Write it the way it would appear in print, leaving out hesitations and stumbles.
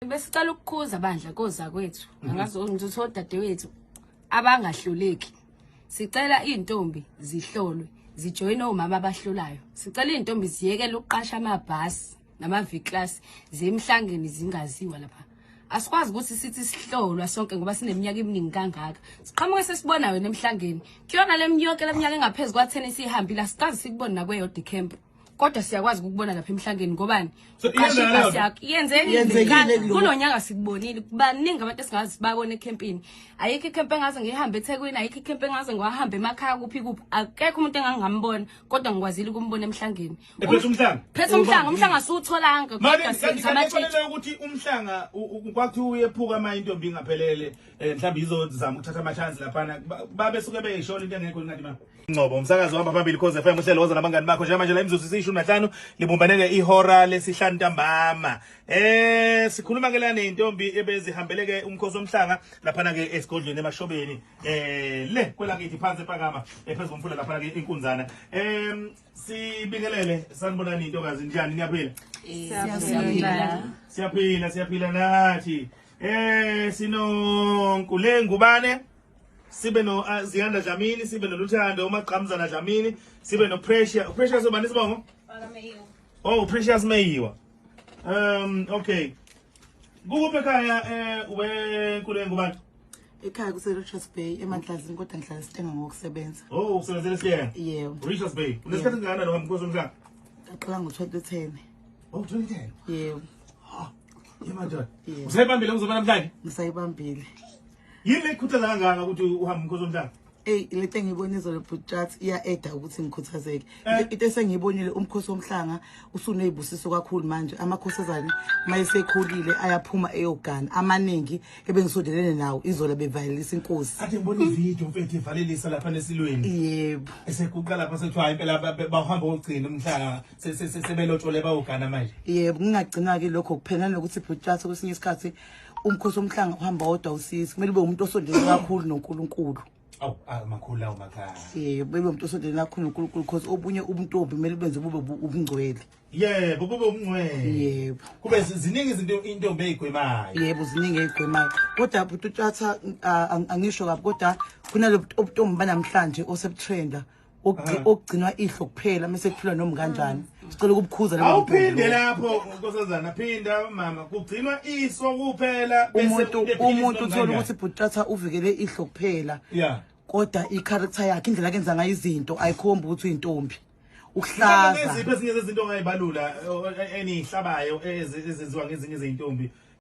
Besicela ukukhuza bandla kozakwethu angazi ngizothi odadewethu abangahluleki. Sicela izintombi zihlolwe, zijoyine omama abahlolayo. Sicela izintombi ziyekele ukuqasha amabhasi nama-V-class ziye emhlangeni zingaziwa lapha. Asikwazi ukuthi sithi sihlolwa sonke ngoba sineminyaka eminingi kangaka. Siqhamuke sesibona wena emhlangeni. Kuyona le yonke le minyaka engaphezu kwa-10 esihambile asikaze sikubone nakweyodwa ikhempu. Kodwa siyakwazi ukukubona lapha emhlangeni ngobani? So, Uqashe iyenzeka leyo ibhasi yakho. Yenzekile. Yenzekile kulo- Kulo nyaka sikubonile. Baningi abantu esingazi sibabone ekhempini. Ayikho ikhemp engaze ngihambe eThekwini, ayikho ikhemp engaze ngiwahambe emakhaya kuphi kuphi. Akekho umuntu engangambona kodwa ngikwazile ukumbona emhlangeni. Ephethe umhlanga? Phethe umhlanga, umhlanga asiwutholanga Manje kodwa senza ama-change. kanti ukuthi umhlanga kwakuthiwa uyephuka uma intombi ingaphelele mhlawumbe izozama ukuthatha ama-chance laphana babesuke beyishona into engekho ingathi ma Ngcobo umsakazo ohamba phambili Khozi FM uhlelo woza nabangani bakho njengamanje la imizuzu isishumi nahlanu libumbaneke ihora lesihlanu ntambama. Sikhuluma ke la nezintombi ebezihambele ke umkhosi womhlanga laphana ke esigodlweni emashobeni le kwelakithi phansi ePakama ephezulu komfula laphana ke inkunzana. Sibingelele, sanibonani intokazi, njani, niyaphila? Siyaphila. Siyaphila, siyaphila nathi. Sino Nkule Ngubane, sibe no Ziyanda Dlamini, sibe no Luthando uMagqamzana Dlamini, sibe no Precious. Precious ubani isibongo? Oh, Precious Meyiwa. Okay. Kukuphi ekhaya weNkule Ngubane? Ekhaya kuse-Richards Bay eManhlazini kodwa ngihlala eStanger ngokusebenza. Oh, usebenzela eStanger. Yebo. Richards Bay. Unesikhathi kangakanani uhamba umkhosi womhlanga? Ngaqala ngo-2010. Oh, 2010. Yebo. Yemadoda. Yebo. Usayibambile kuzoba namhlanje? Ngisayibambile. Yini lekukhuthaza kangaka ukuthi uhambe umkhosi womhlanga? Eyi, lento engiyibona izolo bhutshathi iya-eda ukuthi ngikhuthazeke. Eh. Into esengiyibonile, umkhosi womhlanga usunezibusiso kakhulu manje. Amakhosazane uma esekhulile ayaphuma eyogana. Amaningi ebengisondelene nawo izolo bevalelisa inkosi. Athi ngibona ivideo mfethu evalelisa lapha nesilweni. Yebo. Eseguqa lapha sekuthiwa hayi impela bahamba ogcina umhlanga sebelotshole bayogana manje. Yebo, ngingagcina-ke lokho kuphela nanokuthi bhutshathi kwesinye isikhathi umkhosi womhlanga uhamba wodwa usizi. Kumele ube umuntu osondelene kakhulu noNkulunkulu. Awu, makhulu lawo makhaya. Yebo, ube umuntu osondelene kakhulu noNkulunkulu because obunye ubuntombi kumele benze bube ubungcwele. Yebo, kube umncwele. Yebo. Kube ziningi izinto intombi eyigwemayo. Yebo, ziningi eyigwemayo. Kodwa bhuti uTshatha angisho kabi kodwa kunalo obuntombi banamhlanje osebutrenda okugcinwa ihlo kuphela mase kuphilwa noma kanjani. Sicela ukubukhuza labo Awuphinde lapho nkosazana, phinda mama, kugcinwa iso kuphela bese umuntu umuntu ephila umuntu iso uthola kanjani? ukuthi bhuti Tshatha uvikele ihlo kuphela. Yeah. Kodwa i-character yakhe, indlela akenza ngayo izinto ayikhombi ukuthi uyintombi. Mhlawumbe Ukuhlaza. Eziphi ezinye zezinto ongayibalula enihlabayo ezenziwa ngezinye izintombi?